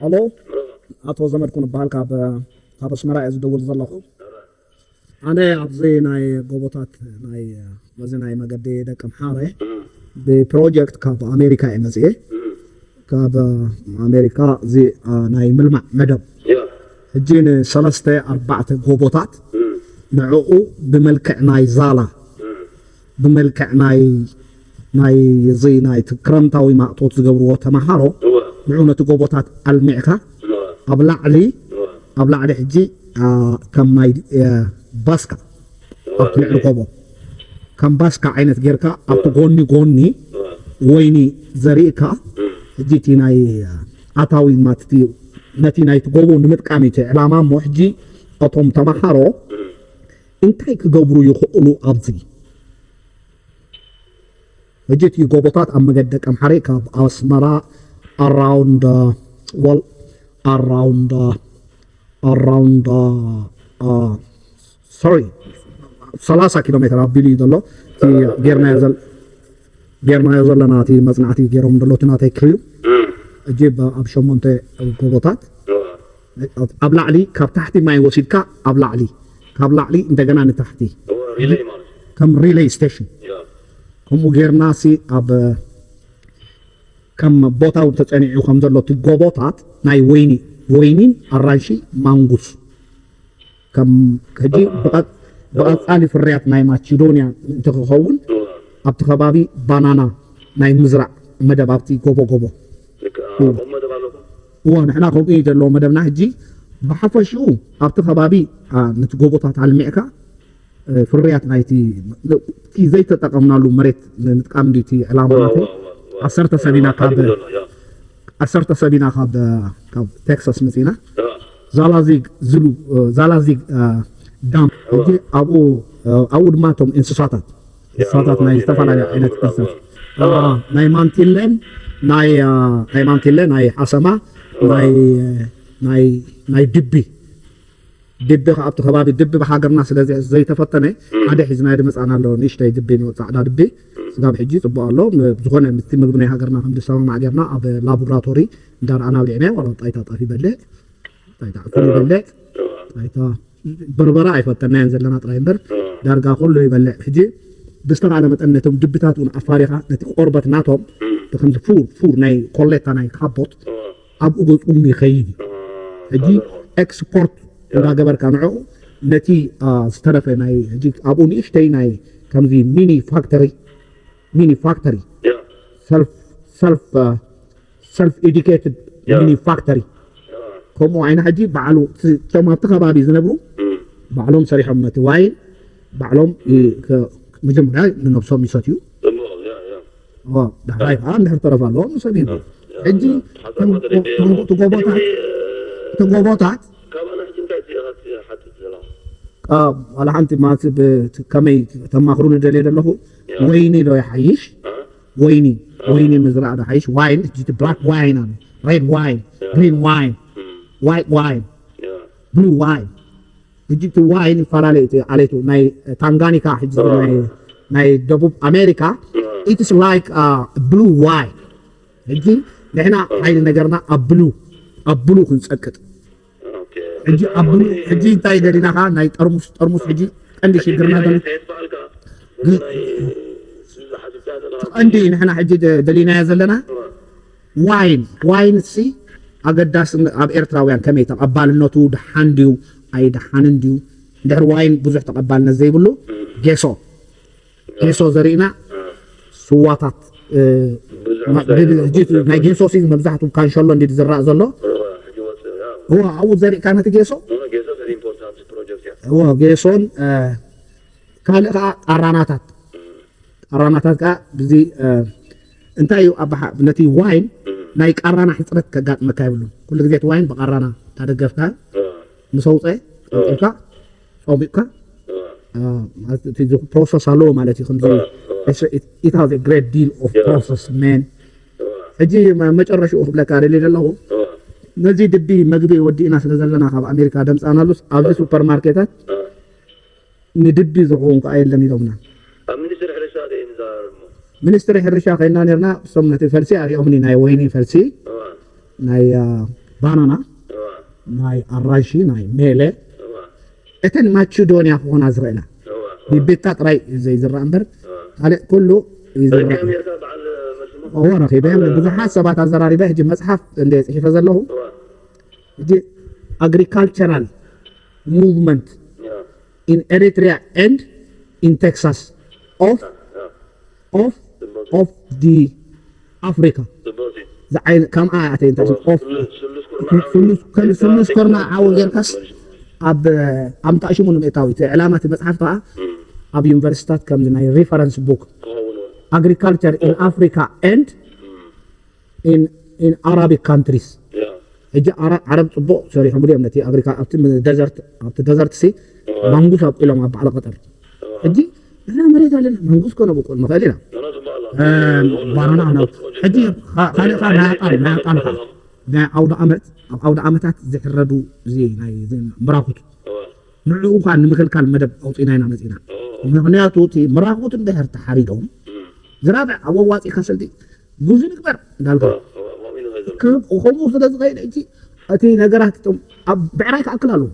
ኣሎ። ኣቶ ዘመድኩን እበሃል፣ ካብ ካብ ኣስመራ እየ ዝደውል ዘለኹ። ኣነ ኣብዚ ናይ ጎቦታት ናይ በዚ ናይ መገዲ ደቂ ኣምሓረ ብፕሮጀክት ካብ ኣሜሪካ እየ መፅኤ። ካብ ኣሜሪካ እዚ ናይ ምልማዕ መደብ ሕጂ ንሰለስተ ኣርባዕተ ጎቦታት ንዕኡ ብመልክዕ ናይ ዛላ ብመልክዕ ናይ ናይ እዚ ናይ ክረምታዊ ማእቶት ዝገብርዎ ተምሃሮ ንዑ ነቲ ጎቦታት ኣልሚዕካ ኣብ ላዕሊ ኣብ ላዕሊ ሕጂ ከም ናይ ባስካ ኣብቲ ልዕሊ ጎቦ ከም ባስካ ዓይነት ጌርካ ኣብቲ ጎኒ ጎኒ ወይኒ ዘሪእካ ሕጂ እቲ ናይ ኣታዊ ማትቲ ነቲ ናይቲ ጎቦ ንምጥቃም እዩ እቲ ዕላማ እሞ ሕጂ እቶም ተምሃሮ እንታይ ክገብሩ ይኽእሉ ኣብዚ ሕጂ እቲ ጎቦታት ኣብ መገዲ ደቂ ኣምሓረ ካብ ኣስመራ ኣራውንድ ወል ኣራውንድ ኣራውንድ ሶሪ ሰላሳ ኪሎ ሜትር ኣቢሉ እዩ ዘሎ። እቲ ጌርናዮ ዘል ጌርናዮ ዘለና እቲ መጽናዕቲ ገይሮም ዘሎ እቲ ናተይ ክሪው እጅ ኣብ ሸሞንተ ጎቦታት ኣብ ላዕሊ ካብ ታሕቲ ማይ ወሲድካ ኣብ ላዕሊ ካብ ላዕሊ እንደገና ንታሕቲ ከም relay station ከምኡ ጌርና ሲ ኣብ ከም ቦታው ተጸኒዑ ከም ዘሎ እቲ ጎቦታት ናይ ወይኒ ወይኒን ኣራንሺ ማንጉስ ከም ሕጂ ብቐጻሊ ፍርያት ናይ ማሲዶንያ እንተክኸውን ኣብቲ ከባቢ ባናና ናይ ምዝራእ መደብ ኣብቲ ጎቦ ጎቦ እዎ ንሕና ከምኡ እዩ ዘለዎ መደብና ሕጂ ብሓፈሽኡ ኣብቲ ከባቢ ነቲ ጎቦታት ኣልሚዕካ ፍርያት ናይቲ ዘይተጠቀምናሉ መሬት ንምጥቃም ድዩ እቲ ዕላማ ናተይ ዓሰርተ ሰብ ኢና ካብ ዓሰርተ ሰብ ኢና ካብ ካብ ቴክሳስ መፂና ዛላዚግ ዝሉ ዛላዚግ ዳም ሕጂ ኣብኡ ኣብኡ ድማ እቶም እንስሳታት እንስሳታት ናይ ዝተፈላለዩ ዓይነት እንስሳት ናይ ማንቲለን ናይ ናይ ማንቲለ ናይ ሓሰማ ናይ ናይ ናይ ድቢ ድቢ ከ ኣብቲ ከባቢ ድቢ ብሃገርና ስለ ዘይተፈተነ ሓደ ሒዝና ድመፃና ኣሎ ንእሽተይ ድቢ ፃዕዳ ድቢ ስጋብ ሕጂ ፅቡቅ ኣሎ ዝኾነ ምስቲ ምግቢ ናይ ሃገርና ከም ዝሰማማዕ ጌርና ኣብ ላቦራቶሪ እንዳረኣና ኣብሊዕና ዋላ ጣይታ ጣፍ ይበልዕ ጣይታ ዕፉን ይበልዕ ጣይታ በርበራ ኣይፈተናየን ዘለና ጥራይ እምበር ዳርጋ ኩሉ ይበልዕ ሕጂ ብዝተኻለ መጠን ነቶም ድብታት እውን ኣፋሪኻ ነቲ ቆርበት ናቶም ከምዚ ፉር ፉር ናይ ኮሌታ ናይ ካቦት ኣብኡ ገጹም ይኸይድ እዩ ሕጂ ኤክስፖርት እንዳገበርካ ንዕኡ ነቲ ዝተረፈ ናይ ሕጂ ኣብኡ ንእሽተይ ናይ ከምዚ ሚኒ ፋክተሪ ሚኒ ፋክተሪ ሰልፍ ሰልፍ ሰልፍ ኤዱኬትድ ሚኒ ፋክተሪ ከምኡ ዓይነ ሕጂ ባዕሉ እቶም ኣብቲ ከባቢ ዝነብሩ ባዕሎም ሰሪሖም ነቲ ዋይን ባዕሎም መጀመርያ ንነብሶም ይሰትዩ ዳሕራይ ከዓ እንድሕር ተረፋ ኣለዎም ንሰብ ይህቡ ሕጂ ትጎቦታት ትጎቦታት ዋላ ሓንቲ ማለት ከመይ ተማኽሩ ንደልየ ዘለኹ ወይኒ ዶ ይሓይሽ ወይኒ ወይኒ ምዝራእ ዶ ሓይሽ ዋይን እቲ ብላክ ዋይን ኣሎ ሬድ ዋይን ግሪን ዋይን ዋይት ዋይን ብሉ ዋይን ሕጂ እቲ ዋይን ይፈላለ እዩ ዓሌቱ ናይ ታንጋኒካ ሕጂ ናይ ደቡብ ኣሜሪካ ኢትስ ላይክ ብሉ ዋይን ሕጂ ንሕና ሓይሊ ነገርና ኣብ ብሉ ኣብ ብሉ ክንፀቅጥ ሕጂ ኣብ ብሉ ሕጂ እንታይ ደሊና ከዓ ናይ ጠርሙስ ጠርሙስ ሕጂ ቀንዲ ሽግርና ዘሎ ቀንዲ ንሕና ሕጂ ደሊናዮ ዘለና ዋይን ዋይን ሲ ኣገዳሲ ኣብ ኤርትራውያን ከመይ ተቐባልነቱ ደሓን ድዩ ኣይደሓንን ድዩ እንድሕር ዋይን ብዙሕ ተቐባልነት ዘይብሉ ጌሶ ጌሶ ዘሪእና ስዋታት ናይ ጌሶ ሲ መብዛሕትኡ ካንሸሎ እንዲ ዝራእ ዘሎ እዎ ኣብኡ ዘሪእካ ነቲ ጌሶ እዎ ጌሶን ካልእ ከዓ ቃራናታት ቃራናታት ከዓ ብዚ እንታይ እዩ ኣባሓ ነቲ ዋይን ናይ ቃራና ሕፅረት ከጋጥመካ የብሉን ኩሉ ግዜ እቲ ዋይን ብቃራና እንዳደገፍካ ምስ ኣውፀ ኣውፂእካ ፆሚቕካ ፕሮሰስ ኣለዎ ማለት እዩ ከምዚ it has a great deal of process man ሕጂ መጨረሽኡ ክብለካ ደልየ ዘለኹ ነዚ ድቢ መግቢ ወዲእና ስለ ዘለና ካብ ኣሜሪካ ደምፃናሉስ ኣብዚ ሱፐርማርኬታት ንድቢ ዝኸውን ከዓ የለን ኢሎምና ኣብ ሚኒስትሪ ሕርሻ ደይ ንዛረብ እሞ ሚኒስትሪ ሕርሻ ከይና ነርና እሶም ነቲ ፈልሲ ኣሪኦምኒ ናይ ወይኒ ፈልሲ እዋ ናይ አ፣ ባናና፣ ናይ ኣራንሺ፣ ናይ ሜለ፣ እተን ማቸዶንያ ክኾና ዝኽእላ፣ ቢቢታ ጥራይ እዩ ዘይዝራእ እምበር፣ ካልእ ኩሉ ይዝራእ እዩ። እዎ፣ ረኺበ። ብዙሓት ሰባት ኣዘራሪበ፣ ሕጂ መጽሓፍ እንደ ጽሒፈ ዘለኹ፣ ሕጂ agricultural movement in Eritrea and in Texas of of of the Africa. ዝዓይን ከምኣ ኣተ እንታይ of ስሉስ ከም ስሉስ ኮርና ዓው ጌርካስ ኣብ ኣምጣ ሽሙ ንምእታው እቲ ዕላማ እቲ መጽሓፍ ከዓ ኣብ ዩኒቨርሲታት ከምዚ ናይ ሪፈረንስ ቡክ agriculture in Africa and in in Arabic countries. ሕጂ ዓረ- ዓረብ ጽቡቕ ሰሪሖም ድዮም ነቲ ኣግሪካ ኣብቲ ደዘርት ኣብቲ ደዘርት ሲ ማንጉስ ኣብቂሎም ኣብ ባዕለ ቀጠር። ሕጂ ንሕና መሬት ኣለና፣ ማንጉስ ኮነ ብቁል ንኽእል ኢና። ባናና ክነብ ሕጂ ካልእካ ናይ ኣጣል ናይ ኣጣልካ ናይ ዓውደ ዓመት ኣብ ዓውደ ዓመታት ዝሕረዱ እዚ ናይ እዚ ምራኹት ንዕኡ እንኳን ንምክልካል መደብ ኣውፂና ኢና መፂና። ምክንያቱ እቲ ምራኹት እንድሕር ተሓሪዶም ዝራብዕ ኣብ ኣዋፂካ ስልቲ ብዙ ንግበር እንዳልካ ከምኡ ስለ ዝኸይድ ሕጂ እቲ ነገራት እቶም ኣብ ብዕራይ ክኣክል ኣለዎ።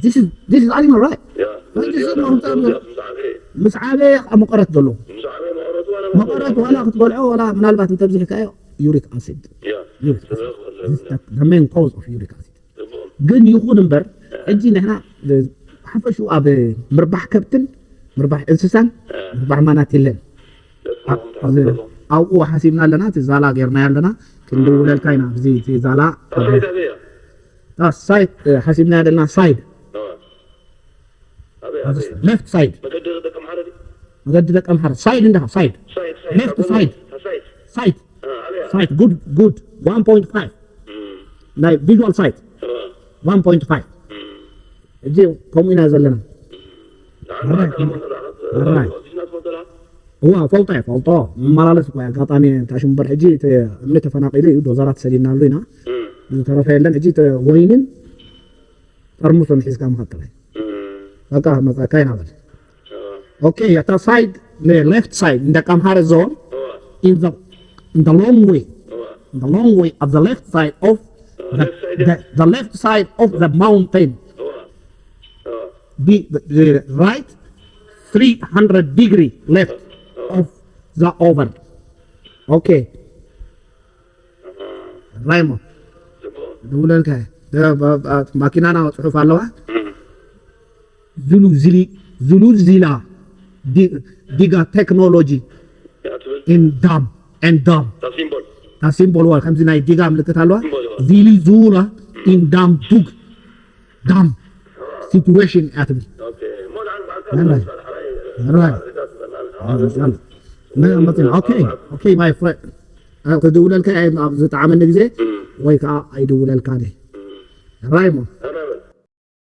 This is this is animal right. This is not animal. ምስ ዓበየ ከዓ መቐረት ዘለዎ መቐረት ዋላ ክትበልዖ ዋላ ምናልባት እንተብዚሕካዮ ዩሪክ ኣሲድ the main cause of uric acid ግን ይኹን እምበር ሕጂ ንሕና ሓፈሹ ኣብ ምርባሕ ከብትን ምርባሕ እንስሳን ምርባሕ ማናት የለን። ኣብኡ ሓሲብና ኣለና፣ እቲ ዛላ ጌርና ኣለና ክንድውለልካ ኢና። እዚ እቲ ዛላ ሳይድ ሓሲብና ኣለና። ሳይድ ሌፍት ሳይድ መገዲ ደቂ ኣምሓረ ሳይድ እንዳ ሳይድ ሌፍት ሳይድ ሳይድ ሳይድ ጉድ ጉድ one point five ናይ ቪዥዋል ሳይት one point five ሕጂ ከምኡ ኢና ዘለና። እዋ ፈልጦ እየ ፈልጦ መመላለስ እኮ ኣጋጣሚ ታሽሙ በር ሕጂ እምኒ ተፈናቂሉ እዩ ዶዘራት ሰዲናሉ ኢና ዝተረፈ የለን። ሕጂ ወይንን ጠርሙሶም ሒዝካ ምኸድ ጥራይ በቃ መፀካ ኢና በል። Okay, at the side, the left side, in the Kamhara zone, in the in the long way, in the long way of the left side of the, the, the left side of the mountain, the, the right three hundred degree left of the oven. Okay. ራይሞ ድውለልካ ማኪናና ፅሑፍ ኣለዋ። ዝሉ ዝሊ ዝሉ ዚላ ዲጋ ቴክኖሎጂ ኢን ዳም ኤን ዳም ሲምቦል ዋ ከምዚ ናይ ዲጋ ምልክት ኣለዋ። ዚሊ ዙላ ኢን ዳም ዱግ ዳም ሲትዌሽን እያ ትብል። ማይ ፍሬንድ ክድውለልካ ኣብ ዝጠዓመኒ ግዜ ወይ ከዓ ኣይድውለልካ ራይሞ